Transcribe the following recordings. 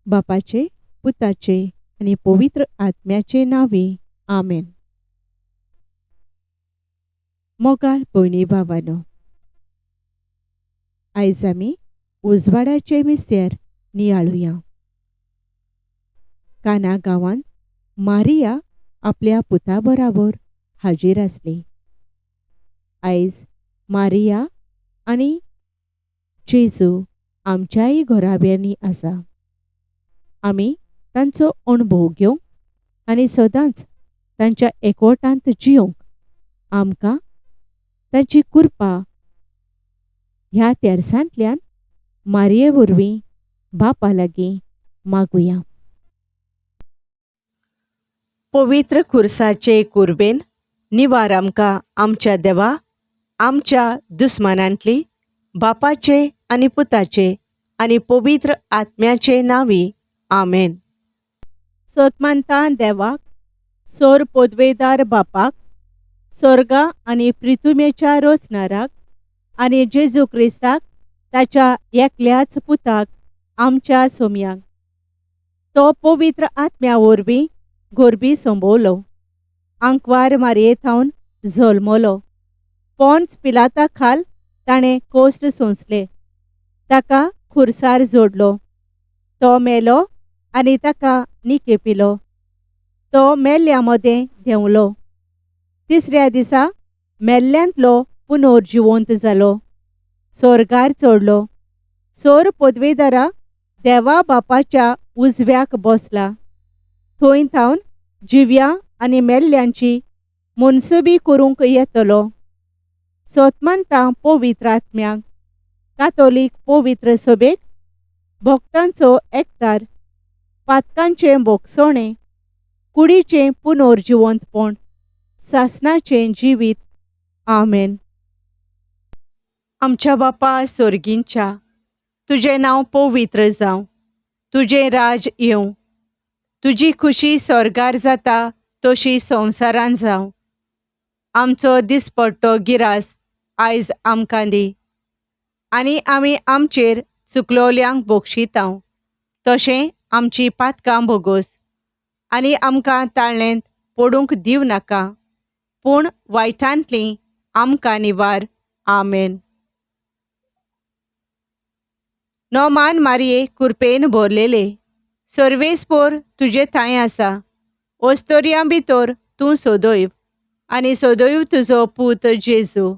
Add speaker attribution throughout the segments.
Speaker 1: बापाचे, पुताचे आनी पवित्र आत्म्याचे नांवी, आमेन. मोगाळ भयणी भावानो, आयज आमी उजवाडाचे मिस्तेर नियाळुया. काना गांवांत मारिया आपल्या पुता बराबर हाजीर आसली. आयज मारिया आनी जेजू आमच्याय घराब्यांनी आसा. आमी तांचो अणभव घेवंक आनी सदांच तांच्या एकवटांत जियोंक आमकां तांची कृपा ह्या तेर्सांतल्यान मारिये वरवीं बापा लागीं मागुया. पवित्र खुर्साचे कुर्बेन निवार आमकां आमच्या देवा, आमच्या दुस्मानांतली, बापाचे आनी पुताचे आनी पवित्र आत्म्याचे नांवी, आमेन. सोतमानता देवाक, सोर पोदवेदार बापाक, सोर्गा आनी प्रिथुमेच्या रोचनाराक आनी जेजू क्रिस्ताक ताच्या एकल्याच पुताक आमच्या सोमयाक, तो पवित्र आत्म्या वरवीं गोरबी संबवलो, आंकवार मारये थावन जल्मलो, पोन्स पिलाता खाल ताणें कोश्ट सोंसले, ताका खुर्सार जोडलो, तो मेलो आनी ताका निकेपिलो, तो मेल्ल्या मदें देंवलो, तिसऱ्या दिसा मेल्ल्यांतलो पुनर्जिवंत जालो, सोर्गार चडलो, सोर पदवेदारा देवा बापाच्या उजव्याक बसला, थंय थावन जिव्या आनी मेल्ल्यांची मनसुबी करूंक येतलो. सोतमानता पवित्र आत्म्याक, कातोलीक पवित्र सभेक, भक्तांचो एकतार, पातकांचें भोगसणें, कुडीचें पुनर्जिवंतपण, सासणाचें जिवीत, आमेन. आमच्या बापा सोर्गींच्या, तुजें नांव पवित्र जावं, तुजें राज येवं, तुजी खुशी स्वर्गार जाता तशी संवसारान जावं. आमचो दिसपट्टो गिरास आयज आमकां दी आनी आमी आमचेर चुकलोल्यांक बक्षितांव तशें आमची पातकां भोगोस आनी आमकां ताळ्ळेंत पडूंक दिवं नाका, पूण वायटांतली आमकां निवार, आमेन. नोमान मारये कुरपेन भरलेले, सर्वेस्पोर तुजे थांय आसा, ओस्तोरयां भितर तूं सोदयव आनी सोदयव तुजो पूत जेजू.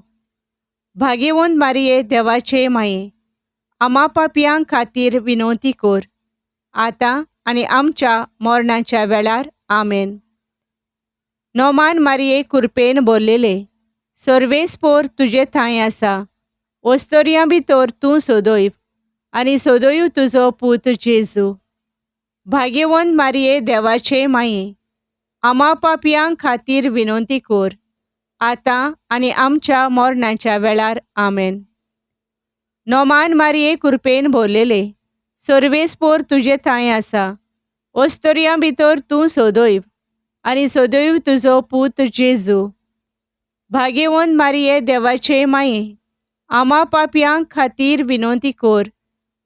Speaker 1: भागेवंत मारये देवाचे माये, आमा पापयां खातीर विनवती कर, आतां आनी आमच्या मरणाच्या वेळार, आमेन. नोमान मारये कुरपेन भरलेले, सर्वेस्पोर तुजे थांय आसा, ओस्तोरयां भितर तूं सोदयव आनी सोदयव तुजो पूत जेजू. भागेवंत मारये देवाचे माये, आमा पापयां खातीर विनवती कर, आतां आनी आमच्या मरणाच्या वेळार, आमेन. नोमान मारये कुरपेन भरलेले, सर्वेस्पोर तुजे थांय आसा, ओस्तोरयां भितर तूं सोदयव आनी सोदयव तुजो पूत जेजू. भागेवंत मारये देवाचे माये, आमा पापयां खातीर विनवती कर,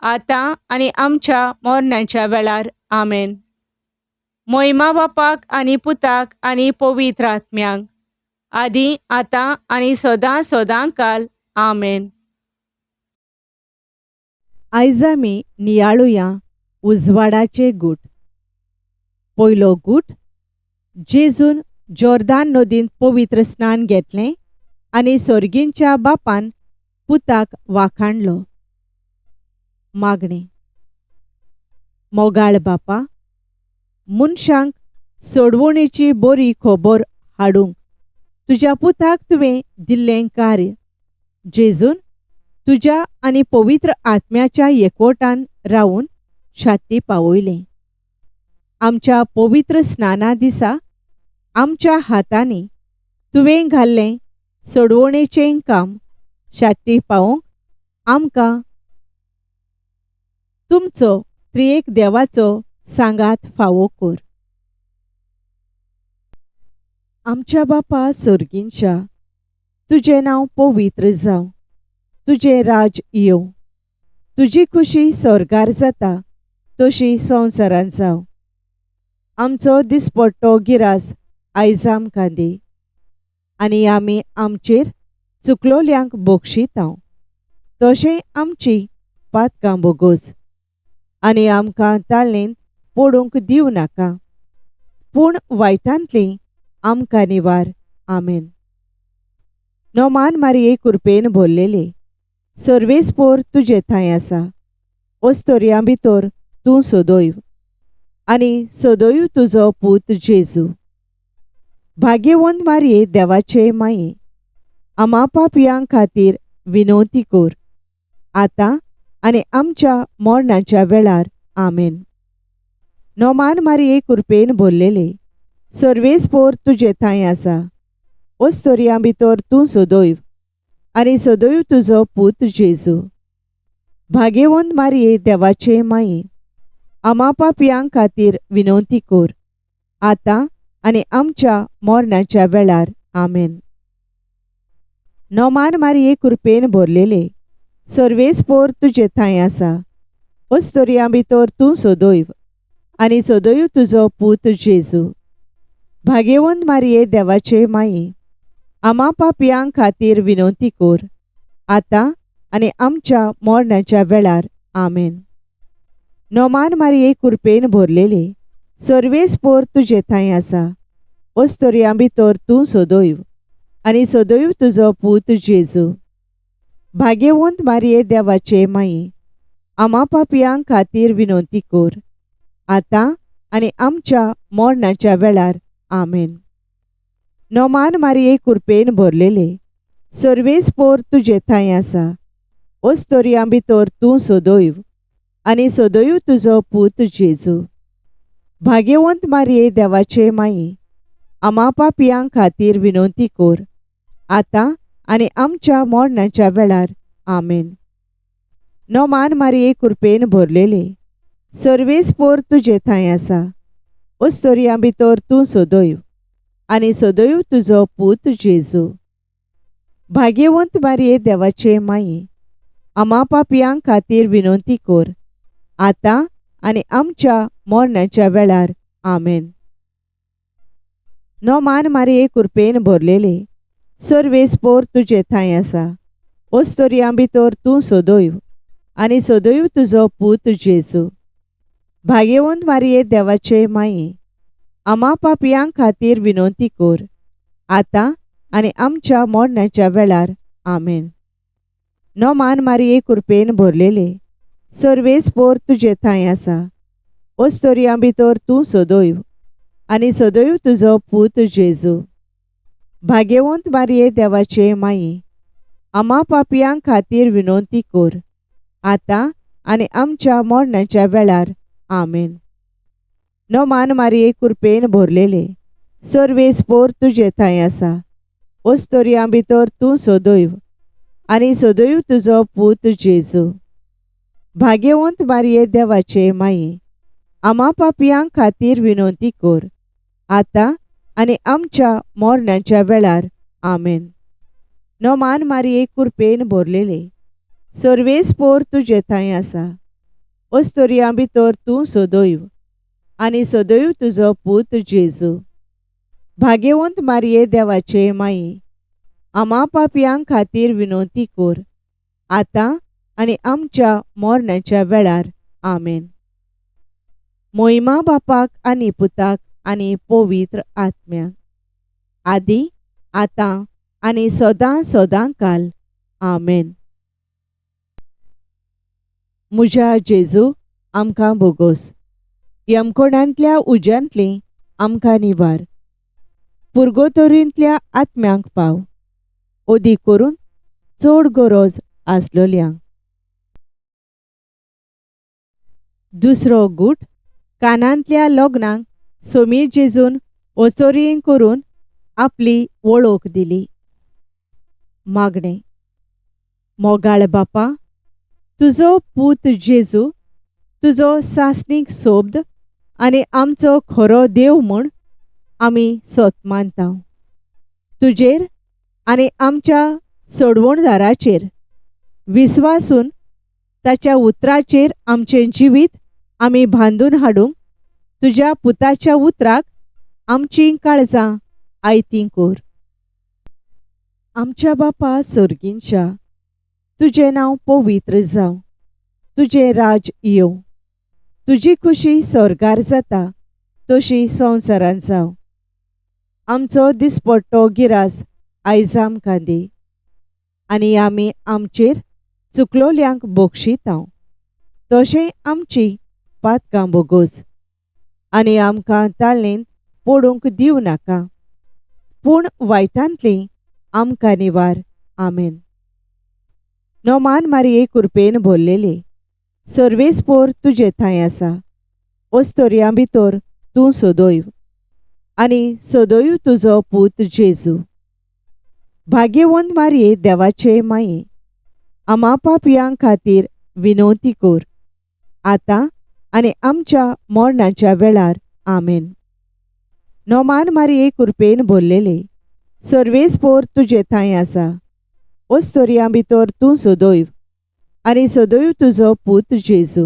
Speaker 1: आतां आनी आमच्या मरणाच्या वेळार, आमेन. मोहिमा बापाक आनी पुताक आनी पवित्र आत्म्याक, आदी आतां आनी सदां सदां काल, आमेन. आयज आमी नियाळुया उजवाडाचे गूट. पयलो गूट, जेजून जॉर्दान नदींत पवित्र स्नान घेतलें आनी सोर्गींच्या बापान पुताक वाखाणलो. मागणें. मोगाळ बापा, मनशांक सोडवणेची बरी खबर हाडूंक तुज्या पुताक तुवें दिल्लें कार्य जेजून तुज्या आनी पवित्र आत्म्याच्या एकवटान रावून छाती पावयलें. आमच्या पवित्र स्नाना दिसा आमच्या हातांनी तुवें घाल्लें सोडवणेचें काम छाती पावोवंक आमकां तुमचो त्रिएक देवाचो सांगात फावो कर. आमच्या बापा सोर्गींच्या, तुजें नांव पवित्र जावं, तुजें राज येवं, तुजी खुशी स्वर्गार जाता तशी संवसारांत जावं. आमचो दिसपट्टो गिरास आयज आमकां दी आनी आमी आमचेर चुकलोल्यांक बक्षितांव तशें आमची पातकां बोगोस आनी आमकां ताळणेंत पडूंक दिवं नाका, पूण वायटांतली आमकां निवार. आमेन. नोमान मारिये कुरपेन भरलेले, सर्वेस्पोर तुजे थंय आसा, ओस्तोरयां भितर तूं सदैव आनी सदैव तुजो पूत जेजू. भाग्यवंत मारिये देवाचे माये, आमा पापयां खातीर विनवती कर, आतां आनी आमच्या मरणाच्या वेळार. आमेन. नोमान मारिये कुरपेन भरलेले, सर्वेस्पोर तुजे थंय आसा, ओस्तोरयां भितर तूं सदैव आनी सदैव तुजो पूत जेजू. भाग्यवंत मारिये देवाचे माये, आमा पापयां खातीर विनवती कर, आतां आनी आमच्या मरणाच्या वेळार. आमेन. नोमान मारिये कुरपेन भरलेले, सर्वेस्पोर तुजे थंय आसा, ओस्तोरयां भितर तूं सदैव आनी सदैव तुजो पूत जेजू. भाग्यवंत मारिये देवाचे माये, आमा पापयां खातीर विनवती कर, आतां आनी आमच्या मरणाच्या वेळार. आमेन. नोमान मारिये कुरपेन भरलेले, सर्वेस्पोर तुजे थंय आसा, ओस्तोरयां भितर तूं सदैव आनी सदैव तुजो पूत जेजू. भाग्यवंत मारिये देवाचे माये, आमा पापयां खातीर विनवती कर, आतां आनी आमच्या मरणाच्या वेळार. आमेन. नोमान मारिये कुरपेन भरलेले, सर्वेस्पोर तुजे थंय आसा, ओस्तोरयां भितर तूं सदैव आनी सदैव तुजो पूत जेजू. भाग्यवंत मारिये देवाचे माये, आमा पापयां खातीर विनवती कर, आतां आनी आमच्या मरणाच्या वेळार. आमेन. नोमान मारिये कुरपेन भरलेले, सर्वेस्पोर तुजे थंय आसा, ओस्तोरयां भितर तूं सदैव आनी सदैव तुजो पूत जेजू. भाग्यवंत मारिये देवाचे माये, आमा पापयां खातीर विनवती कर, आतां आनी आमच्या मरणाच्या वेळार. आमेन. नोमान मारिये कुरपेन भरलेले, सर्वेस्पोर तुजे थंय आसा, ओस्तोरयां भितर तूं सदैव आनी सदैव तुजो पूत जेजू. भाग्यवंत मारिये देवाचे माये, आमा पापयां खातीर विनवती कर, आतां आनी आमच्या मरणाच्या वेळार. आमेन. नोमान मारिये कुरपेन भरलेले, सर्वेस्पोर तुजे थंय आसा, ओस्तोरयां भितर तूं सदैव आनी सदैव तुजो पूत जेजू. भाग्यवंत मारिये देवाचे माये, आमा पापयां खातीर विनवती कर, आतां आनी आमच्या मरणाच्या वेळार. आमेन. नोमान मारिये कुरपेन भरलेले, सर्वेस्पोर तुजे थंय आसा, ओस्तोरयां भितर तूं सदैव आनी सदैव तुजो पूत जेजू. भाग्यवंत मारिये देवाचे माये, आमा पापयां खातीर विनवती कर, आतां आनी आमच्या मरणाच्या वेळार. आमेन. नोमान मारिये कुरपेन भरलेले, सर्वेस्पोर तुजे थंय आसा, ओस्तोरयां भितर तूं सदैव आनी सदैव तुजो पूत जेजू. भाग्यवंत मारिये देवाचे माये, आमा पापयां खातीर विनवती कर, आतां आनी आमच्या मरणाच्या वेळार. आमेन. मोहिमा बापाक आनी पुताक आनी पवित्र आत्म्याक, आदी आतां आनी सदां सदां काल. आमेन. म्हज्या जेजू, आमकां बोगोस, यमकोणांतल्या उज्यांतली आमकां निवार, पुर्गोतोरींतल्या आत्म्यांक पाव, ओदी करून चड गरज आसलोल्यांक. दुसरो गूट कानांतल्या लग्नाक सोमी जेजून ओचोरयें करून आपली वळख दिली. मागणें. मोगाळ बापा, तुजो पूत जेजू तुजो सासणीक सोब्द आनी आमचो खरो देव म्हूण आमी सोत मानता. तुजेर आनी आमच्या सोडवणदाराचेर विस्वासून ताच्या उतराचेर आमचें जिवीत आमी बांदून हाडूंक तुज्या पुताच्या उतराक आमचीं काळजां आयतीं कोर. आमच्या बापा सोर्गींच्या, तुजें नांव पवित्र जावं, तुजें राज येवं, तुजी खुशी स्वर्गार जाता तशी संवसारांत जावं. आमचो दिसपट्टो गिरास आयज आमकां दी आनी आमी आमचेर चुकलोल्यांक बक्षितांव तशें आमची पातकां बोगोस आनी आमकां ताळणेंत पडूंक दिवं नाका, पूण वायटांतली आमकां निवार. आमेन. नोमान मारये कुरपेन भरलेले, सर्वेस्पोर तुजे थंय आसा, ओस्तोरयां भितर तूं सदैव आनी सदैव तुजो पूत जेजू. भाग्यवंत मारये देवाचे माये, आमा पापयां खातीर विनवती कर, आतां आनी आमच्या मरणाच्या वेळार. आमेन. नोमान मारये कुरपेन भरलेले, सर्वेस्पोर तुजे थंय आसा, ओस्तोरयां भितर तूं सदैव आनी सदैव तुजो पूत जेजू.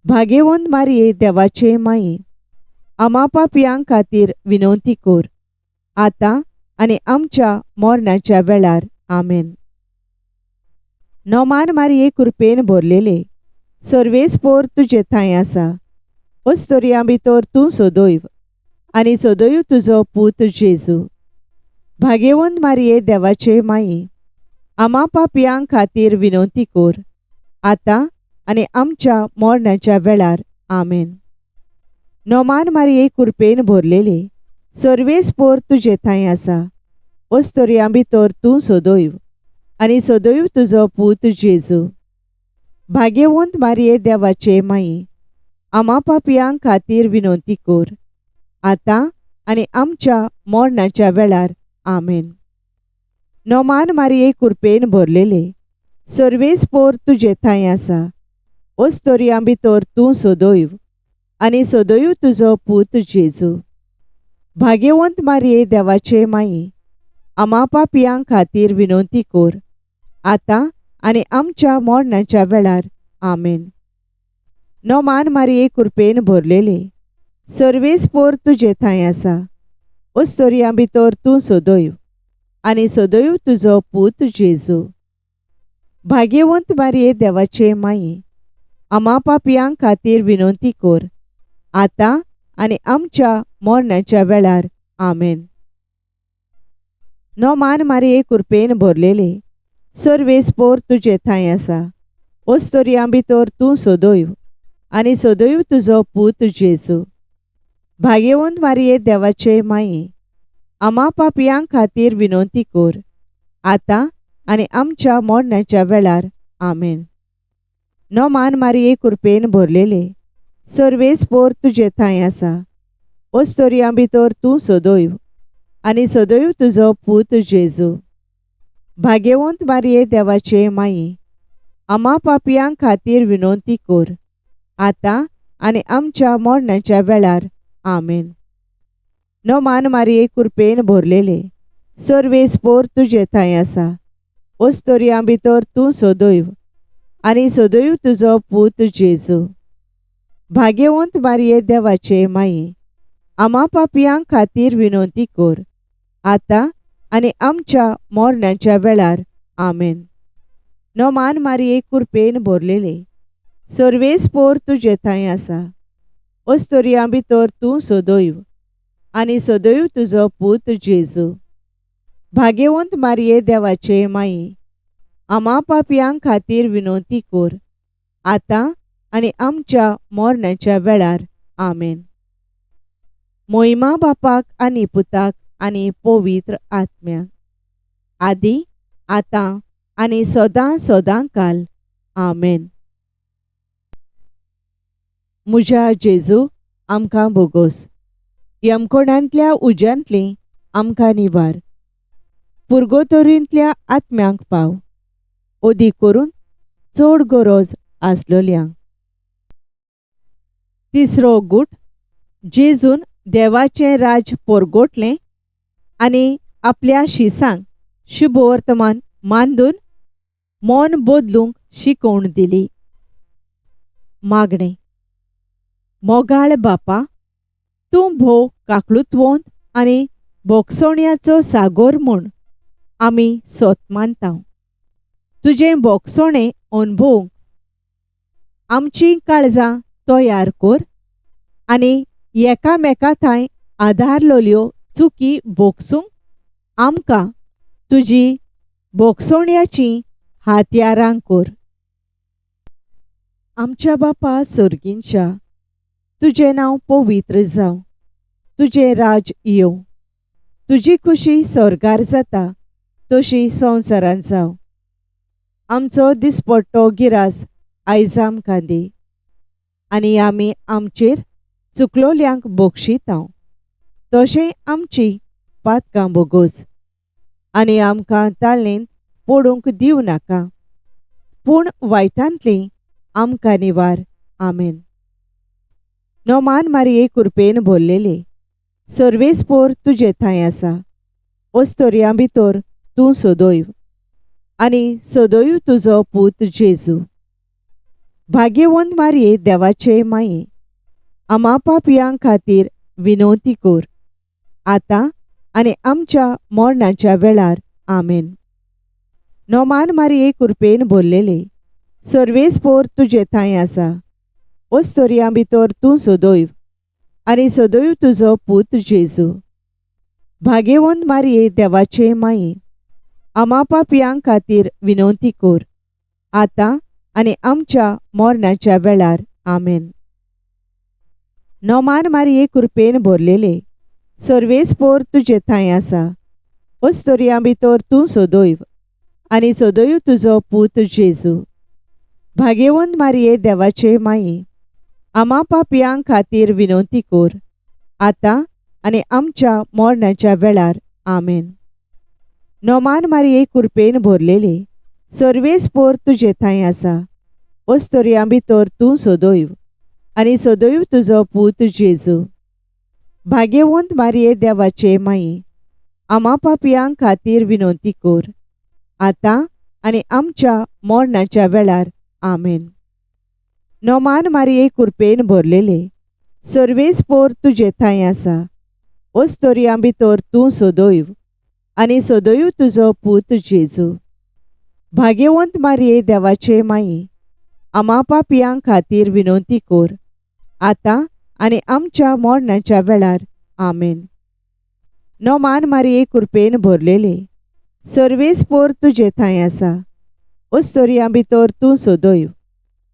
Speaker 1: भाग्यवंत मारये देवाचे माये, आमा पापयां खातीर विनवती कर, आतां आनी आमच्या मरणाच्या वेळार. आमेन. नोमान मारये कुरपेन भरलेले, सर्वेस्पोर तुजे थंय आसा, ओस्तोरयां भितर तूं सदैव आनी सदैव तुजो पूत जेजू. भाग्यवंत मारये देवाचे माये, आमा पापयां खातीर विनवती कर, आतां आनी आमच्या मरणाच्या वेळार. आमेन. नोमान मारये कुरपेन भरलेले, सर्वेस्पोर तुजे थंय आसा, ओस्तोरयां भितर तूं सदैव आनी सदैव तुजो पूत जेजू. भाग्यवंत मारये देवाचे माये, आमा पापयां खातीर विनवती कर, आतां आनी आमच्या मरणाच्या वेळार. आमेन. नोमान मारये कुरपेन भरलेले, सर्वेस्पोर तुजे थंय आसा, ओस्तोरयां भितर तूं सदैव आनी सदैव तुजो पूत जेजू. भाग्यवंत मारये देवाचे माये, आमा पापयां खातीर विनवती कर, आतां आनी आमच्या मरणाच्या वेळार. आमेन. नोमान मारये कुरपेन भरलेले, सर्वेस्पोर तुजे थंय आसा, ओस्तोरयां भितर तूं सदैव आनी सदैव तुजो पूत जेजू. भाग्यवंत मारये देवाचे माये, आमा पापयां खातीर विनवती कर, आतां आनी आमच्या मरणाच्या वेळार. आमेन. नोमान मारये कुरपेन भरलेले, सर्वेस्पोर तुजे थंय आसा, ओस्तोरयां भितर तूं सदैव आनी सदैव तुजो पूत जेजू. भाग्यवंत मारये देवाचे माये, आमा पापयां खातीर विनवती कर, आतां आनी आमच्या मरणाच्या वेळार. आमेन. नोमान मारये कुरपेन भरलेले, सर्वेस्पोर तुजे थंय आसा, ओस्तोरयां भितर तूं सदैव आनी सदैव तुजो पूत जेजू. भाग्यवंत मारये देवाचे माये, आमा पापयां खातीर विनवती कर, आतां आनी आमच्या मरणाच्या वेळार. आमेन. नोमान मारये कुरपेन भरलेले, सर्वेस्पोर तुजे थंय आसा, ओस्तोरयां भितर तूं सदैव आनी सदैव तुजो पूत जेजू. भाग्यवंत मारये देवाचे माये, आमा पापयां खातीर विनवती कर, आतां आनी आमच्या मरणाच्या वेळार. आमेन. नोमान मारये कुरपेन भरलेले, सर्वेस्पोर तुजे थंय आसा, ओस्तोरयां भितर तूं सदैव आनी सदैव तुजो पूत जेजू. भाग्यवंत मारये देवाचे माये, आमा पापयां खातीर विनवती कर, आतां आनी आमच्या मरणाच्या वेळार. आमेन. मोहिमा बापाक आनी पुताक आनी पवित्र आत्म्याक, आदी आतां आनी सदां सदां काल. आमेन. म्हज्या जेजू, आमकां बोगोस, यमकोणांतल्या उज्यांतली आमकां निवार, पुर्गोतोरींतल्या आत्म्यांक पाव, ओदी करून चड गरज आसलोल्यांक. तिसरो गूट, जेजून देवाचें राज पोरगोटलें आनी आपल्या शिसांक शुभवर्तमान मांदून मन बदलूंक शिकोवण दिली. मागणें. मोगाळ बापा, तूं भोव काकळुतवंत आनी भोगसोण्याचो सागोर म्हूण आमी सोत मानता. तुजें भोगसोणें अणभवूंक आमचीं काळजां तयार कर आनी एकामेका थांय आदारलोल्यो चुकी भोगसूंक आमकां तुजी भोगसोण्याचीं हातयारां कर. आमच्या बापा सर्गींच्या, तुजें नांव पवित्र जावं, तुजें राज येवं, तुजी खुशी स्वर्गार जाता तशी संवसारांत जावं. आमचो दिसपट्टो गिरास आयज आमकां दी आनी आमी आमचेर चुकलोल्यांक बक्षितांव तशें आमची पातकां बोगोस आनी आमकां ताळेंत पडूंक दिवं नाका, पूण वायटांतली आमकां निवार. आमेन. नोमान मारिये कुरपेन भरलेले, सर्वेस्पोर तुजे थांय आसा, ओस्तोरयां भितर तूं सदैव आनी सदैव तुजो पूत जेजू. भाग्यवंत मारिये देवाचे माये, आमा पापयां खातीर विनवती कर, आतां आनी आमच्या मरणाच्या वेळार. आमेन. नोमान मारिये कुरपेन भरलेले, सर्वेस्पोर तुजे थांय आसा, ओस्तोरयां भितर तूं सदैव आनी सदैव तुजो पूत जेजू. भाग्यवंत मारिये देवाचे माये, आमा पापयां खातीर विनवती कर, आतां आनी आमच्या मरणाच्या वेळार. आमेन. नोमान मारिये कुरपेन भरलेले, सर्वेस्पोर तुजे थांय आसा, ओस्तोरयां भितर तूं सदैव आनी सदैव तुजो पूत जेजू. भाग्यवंत मारिये देवाचे माये, आमा पापयां खातीर विनवती कर, आतां आनी आमच्या मरणाच्या वेळार. आमेन. नोमान मारिये कुरपेन भरलेले, सर्वेस्पोर तुजे थांय आसा, ओस्तोरयां भितर तूं सदैव आनी सदैव तुजो पूत जेजू. भाग्यवंत मारिये देवाचे माये, आमा पापयां खातीर विनवती कर, आतां आनी आमच्या मरणाच्या वेळार. आमेन. नोमान मारिये कुरपेन भरलेले, सर्वेस्पोर तुजे थांय आसा, ओस्तोरयां भितर तूं सदैव आनी सदैव तुजो पूत जेजू. भाग्यवंत मारिये देवाचे माये, आमा पापयां खातीर विनवती कर, आतां आनी आमच्या मरणाच्या वेळार. आमेन. नोमान मारिये कुरपेन भरलेले, सर्वेस्पोर तुजे थांय आसा, ओस्तोरयां भितर तूं सदैव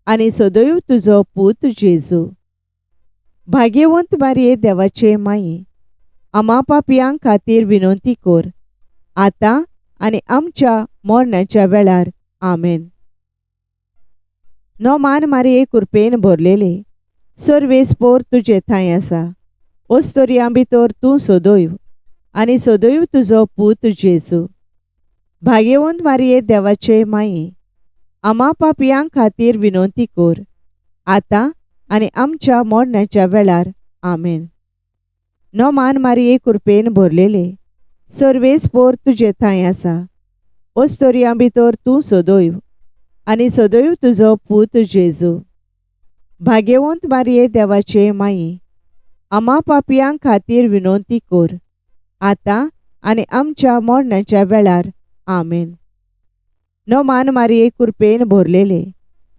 Speaker 1: आनी सदैव तुजो पूत जेजू. भाग्यवंत मारिये देवाचे माये, आमा पापयां खातीर विनवती कर, आतां आनी आमच्या मरणाच्या वेळार. आमेन. नोमान मारिये कुरपेन भरलेले, सर्वेस्पोर तुजे थांय आसा, ओस्तोरयां भितर तूं सदैव आनी सदैव तुजो पूत जेजू. भाग्यवंत मारिये देवाचे माये, आमा पापयां खातीर विनवती कर, आतां आनी आमच्या मरणाच्या वेळार. आमेन. नोमान मारिये कुरपेन भरलेले, सर्वेस्पोर तुजे थांय आसा, ओस्तोरयां भितर तूं सदैव आनी सदैव तुजो पूत जेजू. भाग्यवंत मारिये देवाचे माये, आमा पापयां खातीर विनवती कर, आतां आनी आमच्या मरणाच्या वेळार. आमेन. नोमान मारिये कुरपेन भरलेले,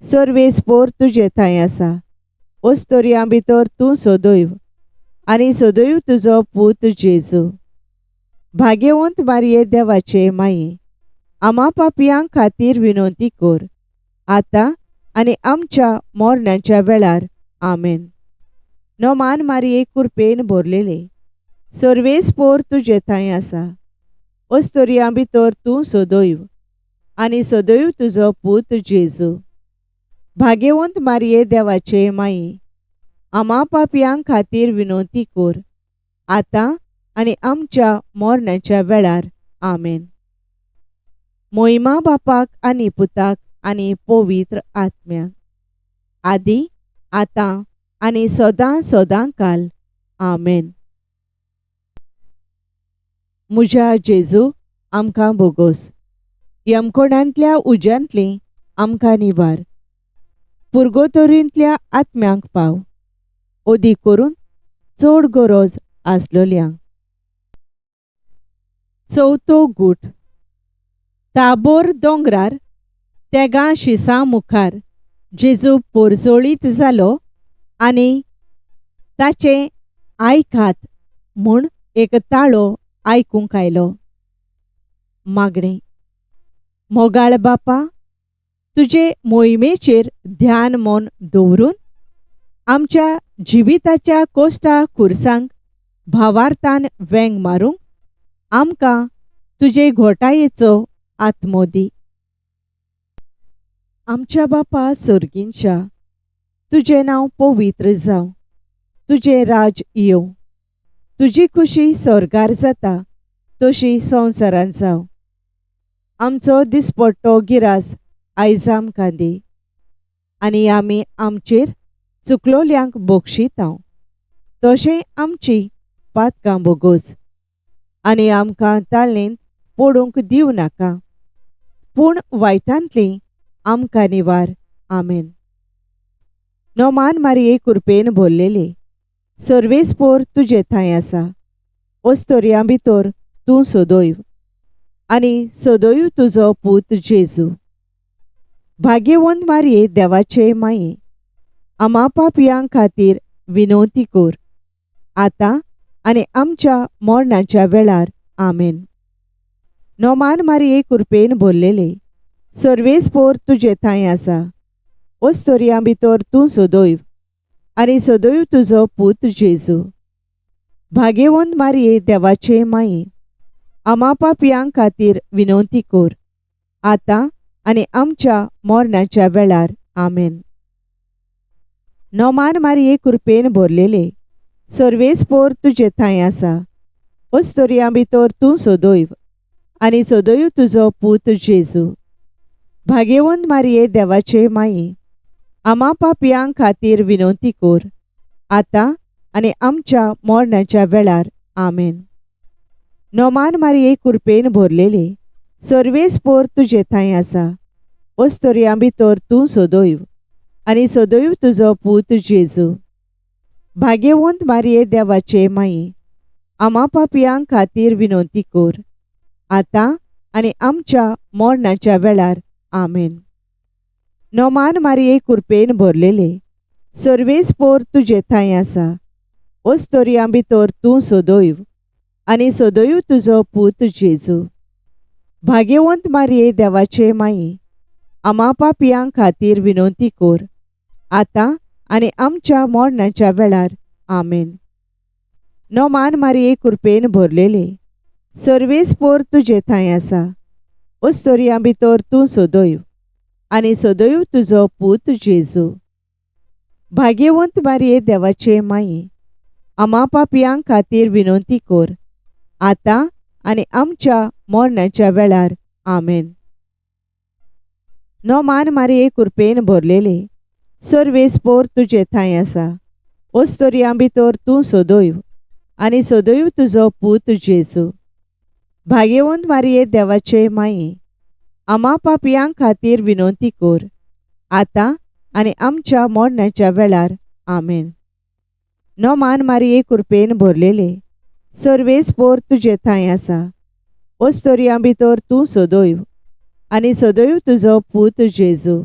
Speaker 1: सर्वेस्पोर तुजे थांय आसा, ओस्तोरयां भितर तूं सदैव आनी सदैव तुजो पूत जेजू. भाग्यवंत मारिये देवाचे माये, आमा पापयां खातीर विनवती कर, आतां आनी आमच्या मरणाच्या वेळार. आमेन. नोमान मारिये कुरपेन भरलेले, सर्वेस्पोर तुजे थांय आसा, ओस्तोरयां भितर तूं सदैव आनी सदैव तुजो पूत जेजू. भाग्यवंत मारिये देवाचे माये, आमा पापयां खातीर विनवती कर, आतां आनी आमच्या मरणाच्या वेळार. आमेन. मोहिमा बापाक आनी पुताक आनी पवित्र आत्म्याक, आदी आतां आनी सदां सदां काल. आमेन. म्हज्या जेजू, आमकां बोगोस, यमकोणांतल्या उज्यांतली आमकां निवार, पुर्गोतोरींतल्या आत्म्यांक पाव अदीक करून चड गरज आसलोल्यांक. चवथो गूट. ताबोर दोंगरार तेगां शिसां मुखार जेजू पोरजोळीत जालो आनी ताचें आयकात म्हूण एक ताळो आयकूंक आयलो. मागणें. मोगाळ बापा, तुजे मोहिमेचेर ध्यान मन दवरून आमच्या जिविताच्या कोश्टा खुर्सांक भावार्थान वेंग मारूंक आमकां तुजे घोटायेचो आत्मो दी. आमच्या बापा सर्गींच्या, तुजें नांव पवित्र जावं, तुजें राज येवं, तुजी खुशी स्वर्गार जाता तशी संवसारांत जावं. आमचो दिसपट्टो गिरास आयज आमकां दी आनी आमी आमचेर चुकलोल्यांक बक्षितांव तशें आमची पातकां बोगोज आनी आमकां ताळणेंत पडूंक दिवं नाका, पूण वायटांतली आमकां निवार. आमेन. नोमान मारये कुरपेन भरलेले, सर्वेस्पोर तुजे थंय आसा, ओस्तोरयां भितर तूं सदैव आनी सदैव तुजो पूत जेजू. भाग्यवंत मारये देवाचे माये, आमा पापयां खातीर विनवती कर, आतां आनी आमच्या मरणाच्या वेळार. आमेन. नोमान मारये कुरपेन भरलेले, सर्वेस्पोर तुजे थंय आसा, ओस्तोरयां भितर तूं सदैव आनी सदैव तुजो पूत जेजू. भाग्यवंत मारये देवाचे माये, आमा पापयां खातीर विनवती कर, आतां आनी आमच्या मरणाच्या वेळार. आमेन. नोमान मारये कुरपेन भरलेले, सर्वेस्पोर तुजे थंय आसा, ओस्तोरयां भितर तूं सदैव आनी सदैव तुजो पूत जेजू. भाग्यवंत मारये देवाचे माये, आमा पापयां खातीर विनवती कर, आतां आनी आमच्या मरणाच्या वेळार. आमेन. नोमान मारये कुरपेन भरलेले, सर्वेस्पोर तुजे थंय आसा, ओस्तोरयां भितर तूं सदैव आनी सदैव तुजो पूत जेजू. भाग्यवंत मारये देवाचे माये, आमा पापयां खातीर विनवती कर, आतां आनी आमच्या मरणाच्या वेळार. आमेन. नोमान मारये कुरपेन भरलेले, सर्वेस्पोर तुजे थंय आसा, ओस्तोरयां भितर तूं सदैव आनी सदैव तुजो पूत जेजू. भाग्यवंत मारये देवाचे माये, आमा पापयां खातीर विनवती कर, आतां आनी आमच्या मरणाच्या वेळार. आमेन. नोमान मारये कुरपेन भरलेले, सर्वेस्पोर तुजे थंय आसा, ओस्तोरयां भितर तूं सदैव आनी सदैव तुजो पूत जेजू. भाग्यवंत मारये देवाचे माये, आमा पापयां खातीर विनवती कर, आतां आनी आमच्या मरणाच्या वेळार. आमेन. नोमान मारये कुरपेन भरलेले, सर्वेस्पोर तुजे थंय आसा, ओस्तोरयां भितर तूं सदैव आनी सदैव तुजो पूत जेजू. भाग्यवंत मारये देवाचे माये, आमा पापयां खातीर विनवती कर, आतां आनी आमच्या मरणाच्या वेळार. आमेन. नोमान मारये कुरपेन भरलेले, सर्वेस्पोर तुजे थंय आसा, ओस्तोरयां भितर तूं सदैव आनी सदैव तुजो पूत जेजू.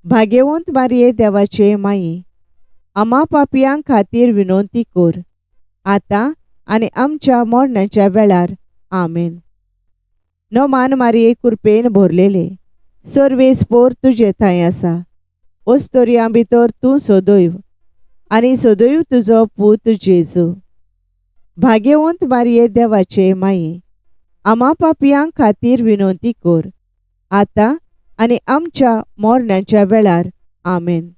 Speaker 1: भाग्यवंत मारये देवाचे माये, आमा पापयां खातीर विनवती कर, आतां आनी आमच्या मरणाच्या वेळार. आमेन. नोमान मारये कुरपेन भरलेले, सर्वेस्पोर तुजे थंय आसा, ओस्तोरयां भितर तूं सदैव आनी सदैव तुजो पूत जेजू. भाग्यवंत मारये देवाचे माये, आमा पापयां खातीर विनवती कर, आतां आनी आमच्या मरणाच्या वेळार. आमेन.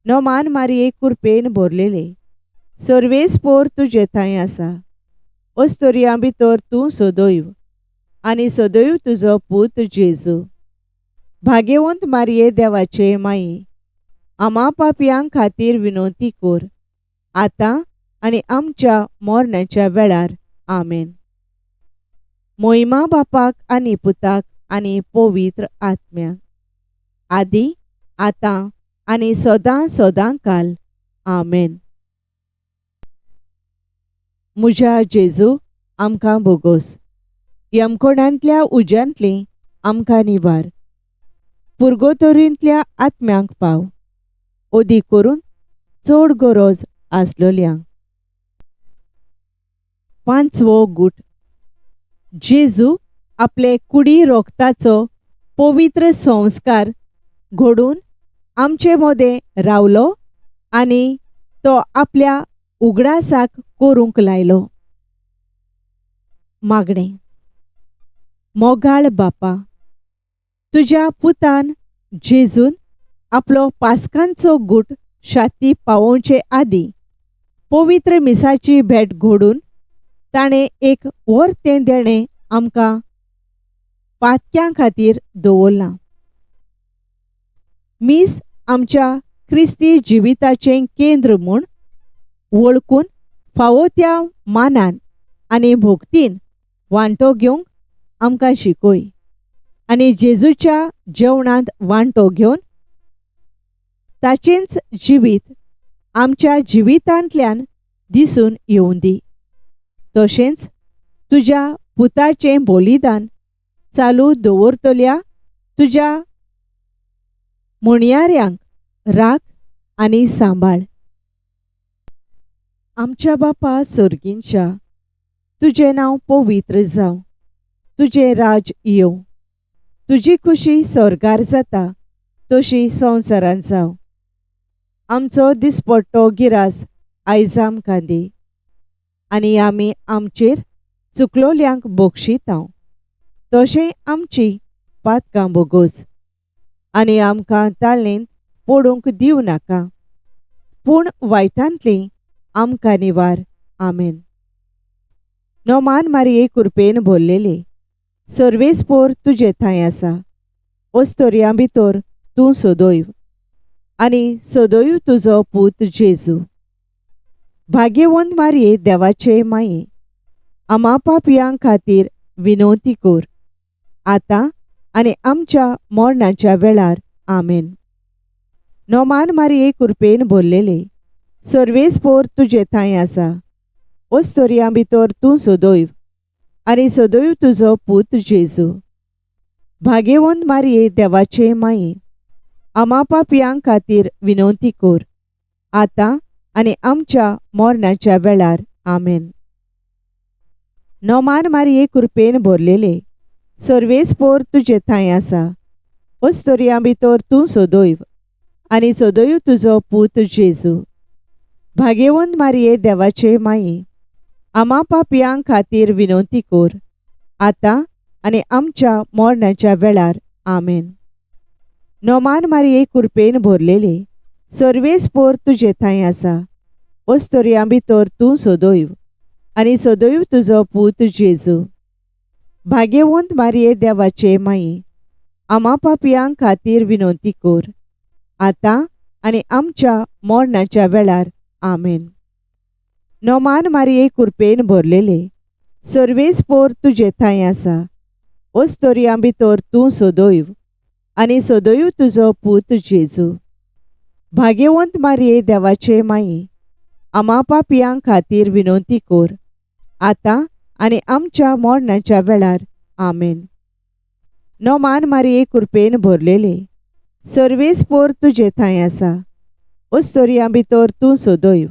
Speaker 1: नोमान मारये कुरपेन भरलेले, सर्वेस्पोर तुजे थंय आसा, ओस्तोरयां भितर तूं सदैव आनी सदैव तुजो पूत जेजू. भाग्यवंत मारये देवाचे माये, आमा पापयां खातीर विनवती कर, आतां आनी आमच्या मरणाच्या वेळार. आमेन. मोहिमा बापाक आनी पुताक आनी पवित्र आत्म्याक, आदी आतां आनी सदां सदां काल. आमेन. म्हज्या जेजू आमकां भोगोस, यमकोणांतल्या उज्यांतली आमकां निवार, पुर्गोतोरींतल्या आत्म्यांक पाव, ओदी करून चड गरज आसलोल्यांक. पांचवो गूट. जेजू आपले कुडी रोगताचो पवित्र संस्कार घडून आमचे मदें रावलो आनी तो आपल्या उगडासाक करूंक लायलो. मागणें. मोगाळ बापा, तुज्या पुतान जेजून आपलो पास्कांचो गूट शाती पावोवचे आदीं पवित्र मिसाची भेट घडून ताणें एक वर्तें देणें आमकां पातक्यां खातीर दवरलां. मीस आमच्या क्रिस्ती जिविताचें केंद्र म्हूण वळखून फावो त्या मानान आनी भोक्तीन वांटो घेवंक आमकां शिकय आनी जेजूच्या जेवणांत वांटो घेवन ताचेंच जिवीत आमच्या जिवितांतल्यान दिसून येवं दी. तशेंच तुज्या पुताचें बलिदान चालू दवरतल्या तुज्या म्हणयाऱ्यांक राख आनी सांबाळ. आमच्या बापा सर्गींच्या, तुजें नांव पवित्र जावं, तुजें राज येवं, तुजी खुशी स्वर्गार जाता तशी संवसारांत जावं. आमचो दिसपट्टो गिरास आयज आमकां दी आनी आमी आमचेर चुकलोल्यांक बक्षितांव तशें आमची पातकां बोगोस आनी आमकां ताळेंत पडूंक दिवं नाका, पूण वायटांतली आमकां निवार. आमेन. नोमान मारिये कुरपेन भरलेली, सर्वेस्पोर तुजे थंय आसा, ओस्तोरयां भितर तूं सदैव आनी सदैव तुजो पूत जेजू. भाग्यवंत मारिये देवाचे माये, आमा पापयां खातीर विनवती कर, आतां आनी आमच्या मरणाच्या वेळार. आमेन. नोमान मारिये कुरपेन भरलेले, सर्वेस्पोर तुजे थंय आसा, ओस्तोरयां भितर तूं सदैव आनी सदैव तुजो पूत जेजू. भाग्यवंत मारिये देवाचे माये, आमा पापयां खातीर विनवती कर, आतां आनी आमच्या मरणाच्या वेळार. आमेन. नोमान मारिये कुरपेन भरलेले, सर्वेस्पोर तुजे थंय आसा, ओस्तोरयां भितर तूं सदैव आनी सदैव तुजो पूत जेजू. भाग्यवंत मारिये देवाचे माये, आमा पापयां खातीर विनवती कर, आतां आनी आमच्या मरणाच्या वेळार. आमेन. नोमान मारिये कुरपेन भरलेले, सर्वेस्पोर तुजे थंय आसा, ओस्तोरयां भितर तूं सदैव आनी सदैव तुजो पूत जेजू. भाग्यवंत मारिये देवाचे माये, आमा पापयां खातीर विनवती कर, आतां आनी आमच्या मरणाच्या वेळार. आमेन. नोमान मारिये कुरपेन भरलेले, सर्वेस्पोर तुजे थंय आसा, ओस्तोरयां भितर तूं सदैव आनी सदैव तुजो पूत जेजू. भाग्यवंत मारिये देवाचे माये, आमा पापयां खातीर विनवती कर, आतां आनी आमच्या मरणाच्या वेळार. आमेन. नोमान मारिये कुरपेन भरलेले, सर्वेस्पोर तुजे थंय आसा, ओस्तोरयां भितर तूं सदैव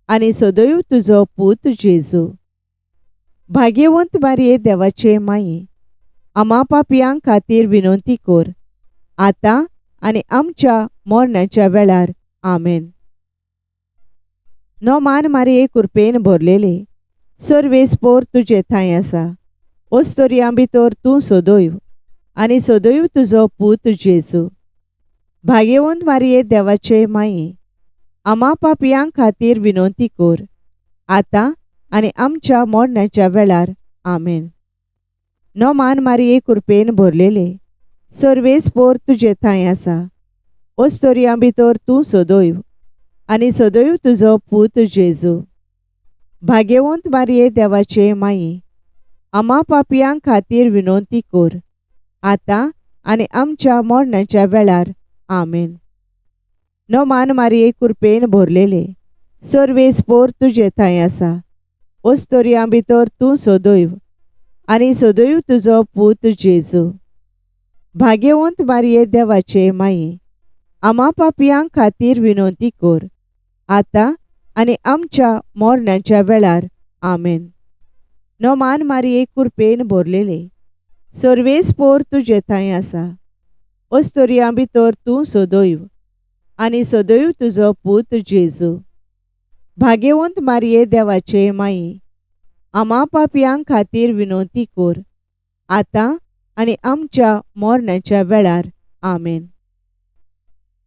Speaker 1: आनी सदैव तुजो पूत जेजू. भाग्यवंत मारिये देवाचे माये, आमा पापयां खातीर विनवती कर, आतां आनी आमच्या मरणाच्या वेळार. आमेन. नोमान मारिये कुरपेन भरलेले, सर्वेस्पोर तुजे थंय आसा, ओस्तोरयां भितर तूं सदैव आनी सदैव तुजो पूत जेजू. भाग्यवंत मारिये देवाचे माये, आमा पापयां खातीर विनवती कर, आतां आनी आमच्या मरणाच्या वेळार. आमेन. नोमान मारिये कुरपेन भरलेले, सर्वेस्पोर तुजे थंय आसा, ओस्तोरयां भितर तूं सदैव आनी सदैव तुजो पूत जेजू. भाग्यवंत मारिये देवाचे माये, आमा पापयां खातीर विनवती कर, आतां आनी आमच्या मरणाच्या वेळार. आमेन. नोमान मारये कुरपेन भोरलेले सर्वेस्पोर तुजे थंय आसा. ओस्तोरयां भितर तूं सदैव आनी सदैव तुजो पूत जेजू. भाग्यवंत मारये देवाचे माये, आमा पापयां खातीर विनवती कर, आतां आनी आमच्या मरणाच्या वेळार. आमेन. नोमान मारये कुरपेन भरलेले सर्वेस्पोर तुजे थंय आसा. ओस्तोरयां भितर तूं सदैव आनी सदैव तुजो पूत जेजू. भाग्यवंत मारये देवाचे माये, आमा पापयां खातीर विनवती कर, आतां आनी आमच्या मरणाच्या वेळार. आमेन.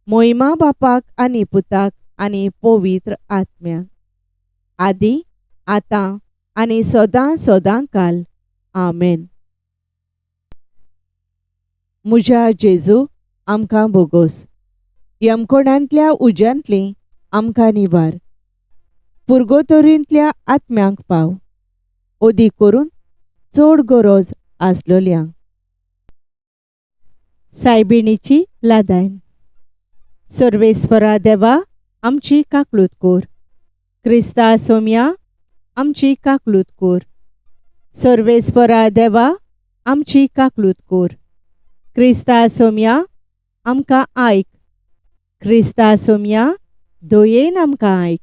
Speaker 1: मोहिमा बापाक आनी पुताक आनी पवित्र आत्म्याक, आदी आतां आनी सदां सदां काल. आमेन. म्हज्या जेजू, आमकां भोगोस. यमकोणांतल्या उज्यांतली आमकां निवार. पुर्गोतोरींतल्या आत्म्यांक पाव, ओदी करून चड गरज आसलोल्यांक. सायबिणीची लादायन. सर्वेस्परा देवा, आमची काकलूत कोर. क्रिस्ता सोम्या, आमची काकलूत कोर. सर्वेस्परा देवा, आमची काकलूत कोर. क्रिस्ता सोम्या, आमकां आयक. क्रिस्ता सोम्या, दयेन आमकां आयक.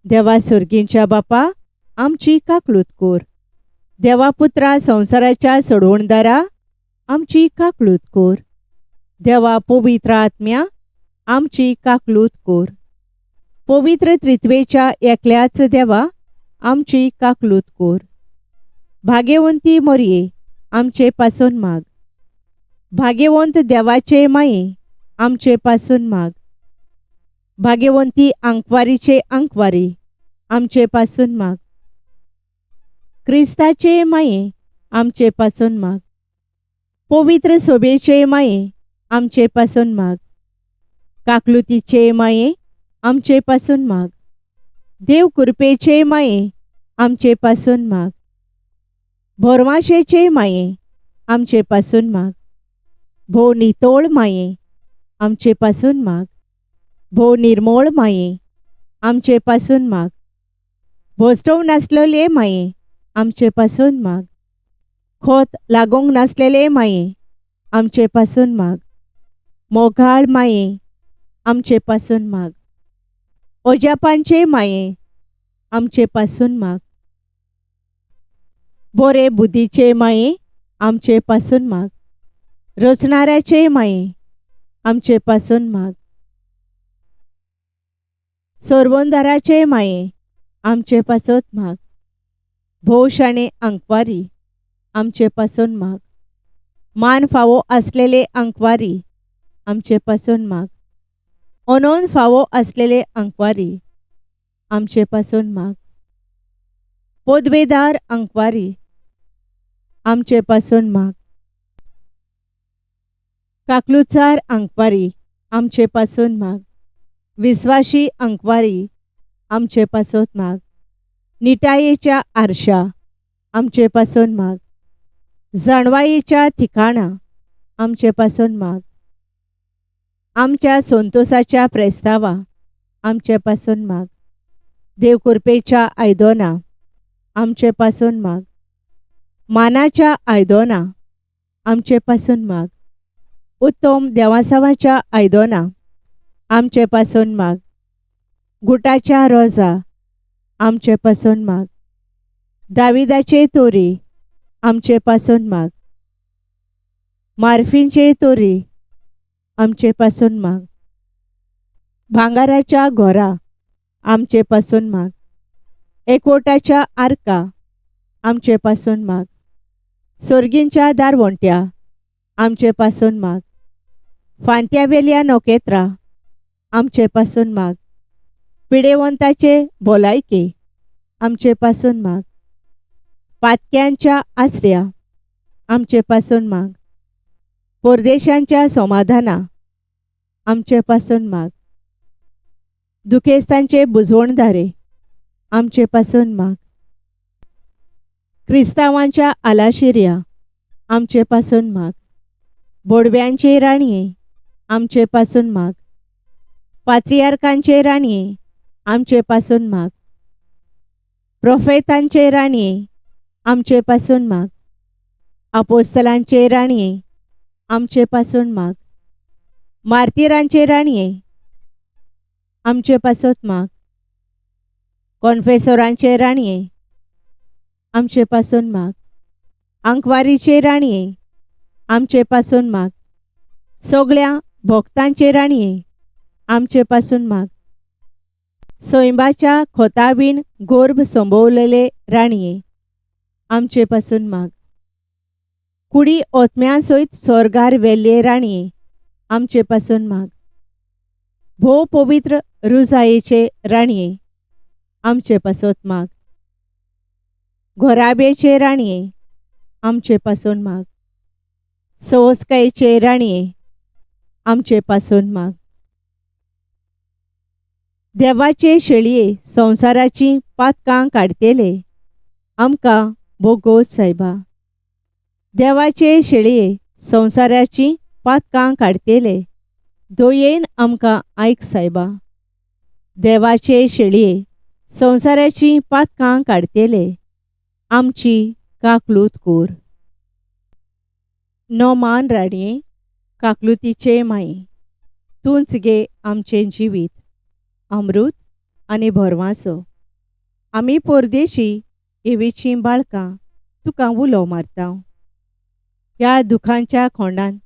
Speaker 1: देवा सर्गींच्या बापा, आमची काकलूत कोर. देवा पुत्रा संवसाराच्या सोडवणदारा, आमची काकलूत कोर. देवा पवित्र आत्म्या, आमची काकलूत कोर. पवित्र त्रित्वेच्या एकल्याच देवा, आमची काकलूत कोर. भाग्यवंती मोरये, आमचे पासून माग. भाग्यवंत देवाचे माये, आमचे पासून माग. भाग्यवंती आंकवारीचे आंकवारी, आमचे पासून माग. क्रिस्ताचे माये, आमचे पासून माग. पवित्र सोबेचे माये, आमचे पासून माग. काकलुतीचे माये, आमचे पासून माग. देव कृपेचे माये, आमचे पासून माग. भोरवाशेचे माये, आमचे पासून माग. भोव नितोळ माये, आमचे पासून माग. भोव निर्मोळ माये, आमचे पासून माग. भोसटोव नासलेले माये, आमचे पासून माग. खोत लागूंक नासलेले माये, आमचे पासून माग. मोगाळ माये, आमचे पासून माग. ओजापांचे माये, आमचे पासून माग. बोरे बुद्धीचे माये, आमचे पासून माग. रचणाऱ्याचे माये, आमचे पासून माग. सोरवंदाराचे माये, आमचे पासत माग. भोव शाणे आंकवारी, आमचे पासून माग. मान फावो आसलेले आंकवारी, आमचे पासून माग. अनोन फावो आसलेले आंकवारी, आमचे पासून माग. पदवेदार आंकवारी, आमचे पासून माग. काकलुचार आंकवारी, आमचे पासून माग. विस्वाशी आंकवारी, आमचे पासत माग. निटायेच्या आरशा, आमचे पासून माग. जाणवायेच्या ठिकाणा, आमचे पासून माग. आमच्या संतोसाच्या प्रेस्तावा, आमचे पासून माग. देवकृपेच्या आयदोना, आमचे पासून माग. मानाच्या आयदोना, आमचे पासून माग. उत्तम देवासावाच्या आयदोना, आमचे पासून माग. गुटाच्या रोजा, आमचे पासून माग. दाविदाचे तोरी, आमचे पासून माग. मार्फींचे तोरी, आमचे पासून माग. भांगाराच्या घोरा, आमचे पासून माग. एकवटाच्या आर्का, आमचे पासून माग. सोर्गींच्या दारवंट्या, आमचे पासून माग. फांत्यावेल्या नखेत्रां, आमचे पासून माग. पिडेवंताचे भलायके, आमचे पासून माग. पातक्यांच्या आसऱ्या, आमचे पासून माग. परदेशांच्या समाधाना, आमचे पासून माग. दुखेस्तांचे बुजवणदारे, आमचे पासून माग. क्रिस्तांवांच्या आलाशिऱ्या, आमचे पासून माग. बोडव्यांचे राणये, आमचे पासून माग. पात्रियार्कांचे राणये, आमचे पासून माग. प्रोफेतांचे राणये, आमचे पासून माग. आपोस्तलांचे राणये, आमचे पासून माग. मार्तिरांचे राणये, आमचे पासत माग. कॉन्फेसोरांचे राणये, आमचे पासून माग. आंकवारीचे राणये, आमचे पासून माग. सगळ्या भक्तांचे राणये, आमचे पासून माग. सैंबाच्या खोतावीण गोर्भ संभवलेले राणये, आमचे पासून माग. कुडी ओतम्या सयत स्वर्गार वेल्ले राणये, आमचे पासून माग. भोव पवित्र रुजायेचे राणये, आमचे पासत माग. घोराब्याचे राणये, आमचे पासून माग. सवस्कायेचे राणये, आमचे पासून माग. देवाचे शेळये संवसाराची पातकां काडटेले, आमकां बोगोस सायबा. देवाचे शेळये संवसाराची पातकां काडटेले, दयेन आमकां आयक सायबा. देवाचे शेळये संवसाराची पातकां काडटेले, आमची काकलूत कोर. नोमान राणये, काकलुतीचे माये, तूंच गे आमचें जिवीत, अमृत आनी भरवांसो. आमी परदेशी एवीचीं बाळकां तुका उलो मारता. ह्या दुखांच्या खोंडान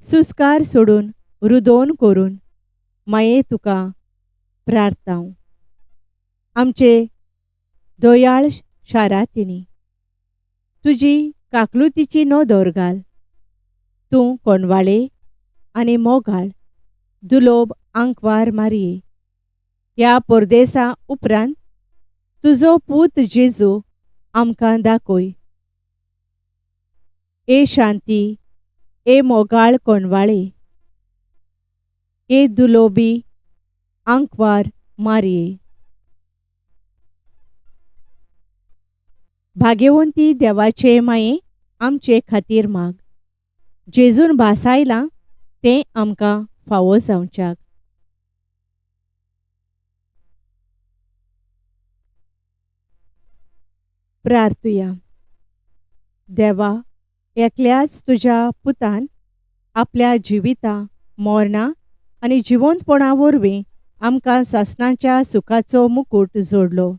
Speaker 1: सुस्कार सोडून रुदोन करून माये तुका प्रार्थता. आमचे दयाळ शारातिनी तुजी काकलुतीची नदर घाल. तूं कोणवाळे आनी मोगाळ दुलोब आंकवार मारये. ह्या परदेसा उपरांत तुजो पूत जेजू आमकां दाखय. ए शांती, ए मोगाळ कोणवाळे, ए दुलोबी आंकवार मारये. भाग्यवंती देवाचे माये, आमचे खातीर माग. जेजून भासायलां तें आमकां फावो जावच्याक. प्रार्थुया. देवा, एकल्याच तुज्या पुतान आपल्या जिविता, मरणा आनी जिवंतपणा वरवीं आमकां सासणाच्या सुखाचो मुकूट जोडलो.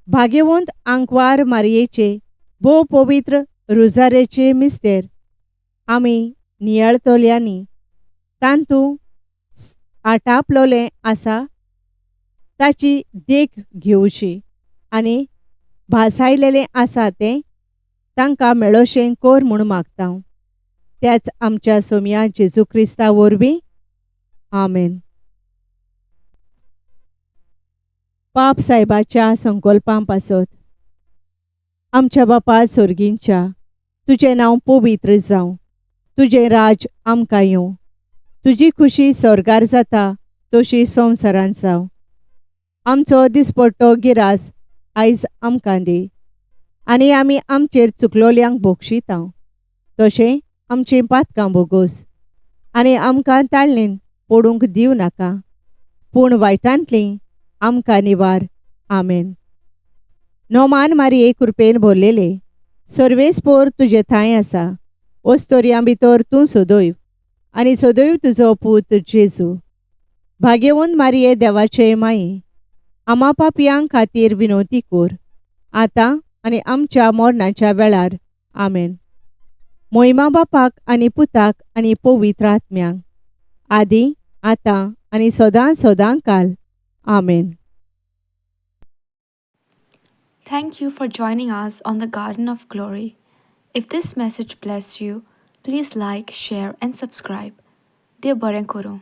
Speaker 1: भाग्यवंत आंकवार मारयेचे भोव पवित्र रुजारेचे मिस्तेर आमी नियाळतल्यांनी तांतू आटापलोलें आसा ताची देख घेवची आनी भासायलेलें आसा तें तांकां मेळोशें कोर म्हूण मागता. त्याच आमच्या सोमया जेजू क्रिस्ता वरवीं. आमेन. पाप सायबाच्या संकल्पां पासत. आमच्या बापा सोर्गींच्या, तुजें नांव पवित्र जावं, तुजें राज आमकां येवं, तुजी खुशी स्वर्गार जाता तशी संवसारांत जावं. आमचो दिसपट्टो गिरास आयज आमकां दी आनी आमी आमचेर चुकलोल्यांक बोगशिता तशें आमचीं पातकां बोगोस आनी आमकां ताळणेन पडूंक दिवं नाका, पूण वायटांतलीं आमकां निवार. आमेन. नोमान मारये कृपेन भरलेले, सर्वेस्पोर तुजे थांय आसा. ओस्तोरयां भितर तूं सदैव आनी सदैव तुजो पूत जेजू. भाग्यवंत मारये देवाचे माये, आमा पापयां खातीर विनवती कोर, आतां आनी आमच्या मरणाच्या वेळार. आमेन. मोहिमा बापाक आनी पुताक आनी पवित्र आत्म्यांक, आदी आतां आनी सदां सदां काल. आमेन.
Speaker 2: Thank you for joining us on the Garden of Glory. If this message blessed you, please like, share, and subscribe. देव बरें करूं.